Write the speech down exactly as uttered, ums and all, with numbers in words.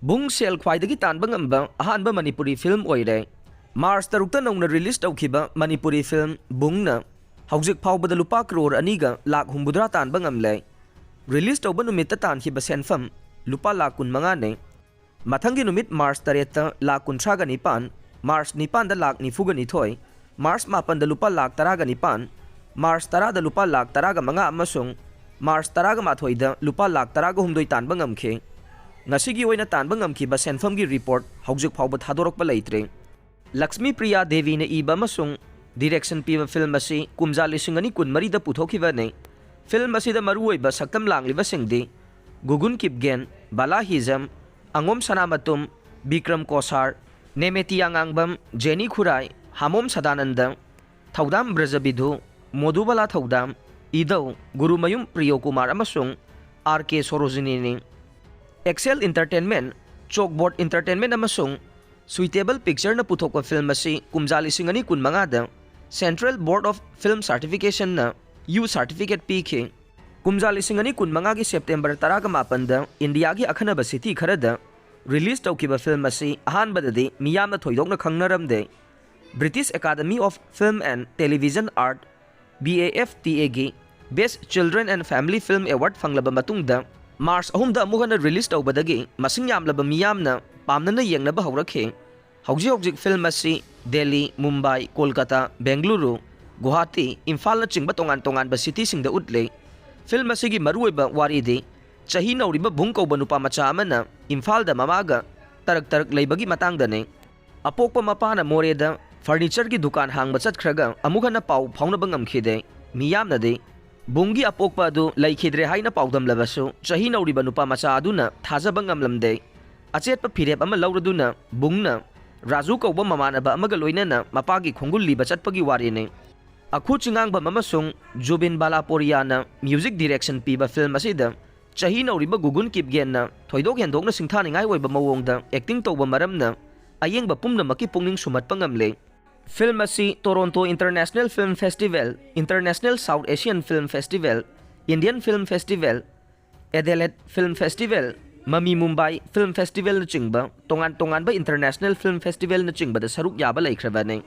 ꯕꯨꯡ ꯁꯦꯜ ꯈ꯭ꯋꯥꯏꯗꯒꯤ ꯇꯥꯟꯕ ꯉꯝꯕ ꯑꯍꯥꯟꯕ ꯃꯅꯤꯄꯨꯔꯤ ꯐꯤꯂꯝ ꯑꯣꯏꯔꯦ꯫ ꯃꯥꯔꯆ ꯇꯔꯨꯛꯇ ꯅꯧꯅ ꯔꯤꯂꯤꯁ ꯇꯧꯈꯤꯕ ꯃꯅꯤꯄꯨꯔꯤ ꯐꯤꯂꯝ ꯕꯨꯡꯅ ꯍꯧꯖꯤꯛ ꯐꯥꯎꯕꯗ ꯂꯨꯄꯥ ꯀ꯭ꯔꯣꯔ ꯑꯅꯤꯒ ꯂꯥꯛ ꯍꯨꯝꯐꯨꯇꯔꯥ ꯇꯥꯟꯕ ꯉꯝꯂꯦ꯫ ꯔꯤꯂꯤꯁ ꯇꯧꯕ ꯅꯨꯃꯤꯠꯇ ꯇꯥꯟꯈꯤꯕ ꯁꯦꯟꯐꯝ ꯂꯨꯄꯥ ꯂꯥꯛ ꯀꯨꯟꯃꯉꯥꯅꯤ꯫ ꯃꯊꯪꯒꯤ ꯅꯨꯃꯤꯠ ꯃꯥꯔꯆ ꯇꯔꯦꯠꯇ ꯂꯥꯛ ꯀꯨꯟꯊ꯭ꯔꯥꯒ ꯅꯤꯄꯥꯟ, ꯃꯥꯔꯆ ꯅꯤꯄꯥꯟꯗ ꯂꯥꯛ ꯅꯤꯐꯨꯒ ꯅꯤꯊꯣꯏ, ꯃꯥꯔꯆ ꯃꯥꯄꯟꯗ ꯂꯨꯄꯥ ꯂꯥꯛ ꯇꯔꯥꯒ ꯅꯤꯄꯥꯟ, ꯃꯥꯔꯆ ꯇꯔꯥꯗ ꯂꯨꯄꯥ ꯂꯥꯛ ꯇꯔꯥꯒ ꯃꯉꯥ ꯑꯃꯁꯨꯡ ꯃꯥꯔꯆ ꯇꯔꯥꯒ ꯃꯥꯊꯣꯏꯗ ꯂꯨꯄꯥ ꯂꯥꯛ ꯇꯔꯥꯒ ꯍꯨꯝꯗꯣꯏ ꯇꯥꯟꯕ ꯉꯝꯈꯤ꯫ ꯉꯁꯤꯒꯤ ꯑꯣꯏꯅ ꯇꯥꯟꯕ ꯉꯝꯈꯤꯕ ꯁꯦꯟꯐꯝꯒꯤ ꯔꯤꯄꯣꯔꯠ ꯍꯧꯖꯤꯛ ꯐꯥꯎꯕ ꯊꯥꯗꯣꯔꯛꯄ ꯂꯩꯇ꯭ꯔꯤ꯫ ꯂꯛꯁꯃꯤ ꯄ꯭ꯔꯤꯌꯥ ꯗꯦꯕꯤꯅ ꯏꯕ ꯑꯃꯁꯨꯡ ꯗꯤꯔꯦꯛꯁꯟ ꯄꯤꯕ ꯐꯤꯂꯝ ꯑꯁꯤ ꯀꯨꯝꯖꯥ ꯂꯤꯁꯤꯡ ꯑꯅꯤ ꯀꯨꯟꯃꯔꯤꯗ ꯄꯨꯊꯣꯛꯈꯤꯕꯅꯤ꯫ ꯐꯤꯂꯝ ꯑꯁꯤꯗ ꯃꯔꯨꯑꯣꯏꯕ ꯁꯛꯇꯝ ꯂꯥꯡꯂꯤꯕꯁꯤꯡꯗꯤ ꯒꯨꯒꯨꯟ ꯀꯤꯞꯒꯦꯟ, ꯕꯥꯂꯥ ꯍꯤꯖꯝ, ꯑꯉꯣꯝ ꯁꯅꯥꯃꯇꯨꯝ, ꯕꯤꯀ꯭ꯔꯝ ꯀꯣꯁꯥꯔ, ꯅꯦꯃꯦꯇꯤꯌꯥ ꯉꯥꯡꯕꯝ, ꯖꯦꯅꯤ ꯈꯨꯔꯥꯏ, ꯍꯥꯃꯣꯝ ꯁꯗꯥꯅꯟꯗ, ꯊꯧꯗꯥꯝ ꯕ꯭ꯔꯖꯕꯤꯙꯨ, ꯃꯣꯗꯨꯕꯥꯂꯥ ꯊꯧꯗꯥꯝ, ꯏꯙꯧ, ꯒꯨꯔꯨꯃꯌꯨꯝ ꯄ꯭ꯔꯤꯌꯣꯀꯨꯃꯥꯔ ꯑꯃꯁꯨꯡ ꯑꯥꯔ ꯀꯦ ꯁꯣꯔꯣꯖꯤꯅꯤꯅꯤ꯫ ꯑꯦꯛꯁꯦꯜ ꯏꯟꯇꯔꯇꯦꯟꯃꯦꯟ, ꯆꯣꯛꯕꯣꯔꯗ ꯏꯟꯇꯔꯇꯦꯟꯃꯦꯟ ꯑꯃꯁꯨꯡ ꯁꯨꯏꯇꯦꯕꯜ ꯄꯤꯛꯆꯔꯅ ꯄꯨꯊꯣꯛꯄ ꯐꯤꯂꯝ ꯑꯁꯤ ꯀꯨꯝꯖꯥ ꯂꯤꯁꯤꯡ ꯑꯅꯤ ꯀꯨꯟꯃꯉꯥꯗ ꯁꯦꯟꯇ꯭ꯔꯦꯜ ꯕꯣꯔꯗ ꯑꯣꯐ ꯐꯤꯂꯝ ꯁꯥꯔꯇꯤꯐꯤꯀꯦꯁꯟꯅ ꯌꯨ ꯁꯥꯔꯇꯤꯐꯤꯀꯦꯠ ꯄꯤꯈꯤ꯫ ꯀꯨꯝꯖꯥ ꯂꯤꯁꯤꯡ ꯑꯅꯤ ꯀꯨꯟꯃꯉꯥꯒꯤ ꯁꯦꯞꯇꯦꯝꯕꯔ ꯇꯔꯥꯒ ꯃꯥꯄꯟꯗ ꯏꯟꯗꯤꯌꯥꯒꯤ ꯑꯈꯟꯅꯕ ꯁꯤꯇꯤ ꯈꯔꯗ ꯔꯤꯂꯤꯁ ꯇꯧꯈꯤꯕ ꯐꯤꯂꯝ ꯑꯁꯤ ꯑꯍꯥꯟꯕꯗꯗꯤ ꯃꯤꯌꯥꯝꯅ ꯊꯣꯏꯗꯣꯛꯅ ꯈꯪꯅꯔꯝꯗꯦ꯫ British Academy of Film and Television Art, B A F T Aꯒꯤ Best Children and Family Film Award ꯐꯪꯂꯕ ꯃꯇꯨꯡꯗ, ꯃꯥꯔꯆ ꯑꯍꯨꯝꯗ ꯑꯃꯨꯛ ꯍꯟꯅ ꯔꯤꯂꯤꯁ ꯇꯧꯕꯗꯒꯤ ꯃꯁꯤꯡ ꯌꯥꯝꯂꯕ ꯃꯤꯌꯥꯝꯅ ꯄꯥꯝꯅꯅ ꯌꯦꯡꯅꯕ ꯍꯧꯔꯛꯈꯤ꯫ ꯍꯧꯖꯤꯛ ꯍꯧꯖꯤꯛ ꯐꯤꯂꯝ ꯑꯁꯤ ꯗꯦꯜꯂꯤ, ꯃꯨꯝꯕꯥꯏ, ꯀꯣꯜꯀꯇꯥ, ꯕꯦꯡꯒꯂꯨꯔꯨ, ꯒꯨꯋꯥꯍꯥꯇꯤ, ꯏꯝꯐꯥꯜꯅꯆꯤꯡꯕ ꯇꯣꯉꯥꯟ ꯇꯣꯉꯥꯟꯕ ꯁꯤꯇꯤꯁꯤꯡꯗ ꯎꯠꯂꯤ꯫ ꯐꯤꯂꯝ ꯑꯁꯤꯒꯤ ꯃꯔꯨꯑꯣꯏꯕ ꯋꯥꯔꯤꯗꯤ ꯆꯍꯤ ꯅꯧꯔꯤꯕ ꯕꯨꯡ ꯀꯧꯕ ꯅꯨꯄꯥ ꯃꯆꯥ ꯑꯃꯅ ꯏꯝꯐꯥꯜꯗ ꯃꯃꯥꯒ ꯇꯔꯛ ꯇꯔꯛ ꯂꯩꯕꯒꯤ ꯃꯇꯥꯡꯗꯅꯤ꯫ ꯑꯄꯣꯛꯄ ꯃꯄꯥꯅ ꯃꯣꯔꯦꯗ ꯐꯔꯅꯤꯆꯔꯒꯤ ꯗꯨꯀꯥꯟ ꯍꯥꯡꯕ ꯆꯠꯈ꯭ꯔꯒ ꯑꯃꯨꯛ ꯍꯟꯅ ꯄꯥꯎ ꯐꯥꯎꯅꯕ ꯉꯝꯈꯤꯗꯦ꯫ ꯃꯤꯌꯥꯝꯅꯗꯤ ꯕꯨꯡꯒꯤ ꯑꯄꯣꯛꯄ ꯑꯗꯨ ꯂꯩꯈꯤꯗ꯭ꯔꯦ ꯍꯥꯏꯅ ꯄꯥꯎꯗꯝꯂꯕꯁꯨ, ꯆꯍꯤ ꯅꯧꯔꯤꯕ ꯅꯨꯄꯥ ꯃꯆꯥ ꯑꯗꯨꯅ ꯊꯥꯖꯕ ꯉꯝꯂꯝꯗꯦ꯫ ꯑꯆꯦꯠꯄ ꯐꯤꯔꯦꯞ ꯑꯃ ꯂꯧꯔꯗꯨꯅ ꯕꯨꯡꯅ ꯔꯥꯖꯨ ꯀꯧꯕ ꯃꯃꯥꯟꯅꯕ ꯑꯃꯒ ꯂꯣꯏꯅꯅ ꯃꯄꯥꯒꯤ ꯈꯣꯡꯒꯨꯜ ꯂꯤꯕ ꯆꯠꯄꯒꯤ ꯋꯥꯔꯤꯅꯤ꯫ ꯑꯈꯨ ꯆꯤꯉꯥꯡꯕꯝ ꯑꯃꯁꯨꯡ ꯖꯨꯕꯤꯟ ꯕꯥꯂꯥꯄꯣꯔꯤꯌꯥꯅ ꯃ꯭ꯌꯨꯖꯤꯛ ꯗꯤꯔꯦꯛꯁꯟ ꯄꯤꯕ ꯐꯤꯂꯝ ꯑꯁꯤꯗ ꯆꯍꯤ ꯅꯧꯔꯤꯕ ꯒꯨꯒꯨꯟ ꯀꯤꯞꯒꯦꯟꯅ ꯊꯣꯏꯗꯣꯛ ꯍꯦꯟꯗꯣꯛꯅ ꯁꯤꯡꯊꯥꯅꯤꯡꯉꯥꯏ ꯑꯣꯏꯕ ꯃꯑꯣꯡꯗ ꯑꯦꯛꯇꯤꯡ ꯇꯧꯕ ꯃꯔꯝꯅ ꯑꯌꯦꯡꯕ ꯄꯨꯝꯅꯃꯛꯀꯤ ꯄꯨꯛꯅꯤꯡ ꯁꯨꯝꯍꯠꯄ ꯉꯝꯂꯦ꯫ ꯐꯤꯂꯝ ꯑꯁꯤ Toronto International Film Festival, International South Asian Film Festival, Indian Film Festival, Adelaide Film Festival, ꯃꯃꯤ ꯃꯨꯝꯕꯥꯏ ꯐꯤꯜꯝ ꯐꯦꯁꯇꯤꯚꯦꯜꯅꯆꯤꯡꯕ ꯇꯣꯉꯥꯟ ꯇꯣꯉꯥꯟꯕ ꯏꯟꯇꯔꯅꯦꯁꯅꯦꯜ ꯐꯤꯜꯝ ꯐꯦꯁꯇꯤꯚꯦꯜꯅꯆꯤꯡꯕꯗ ꯁꯔꯨꯛ ꯌꯥꯕ ꯂꯩꯈ꯭ꯔꯕꯅꯤ꯫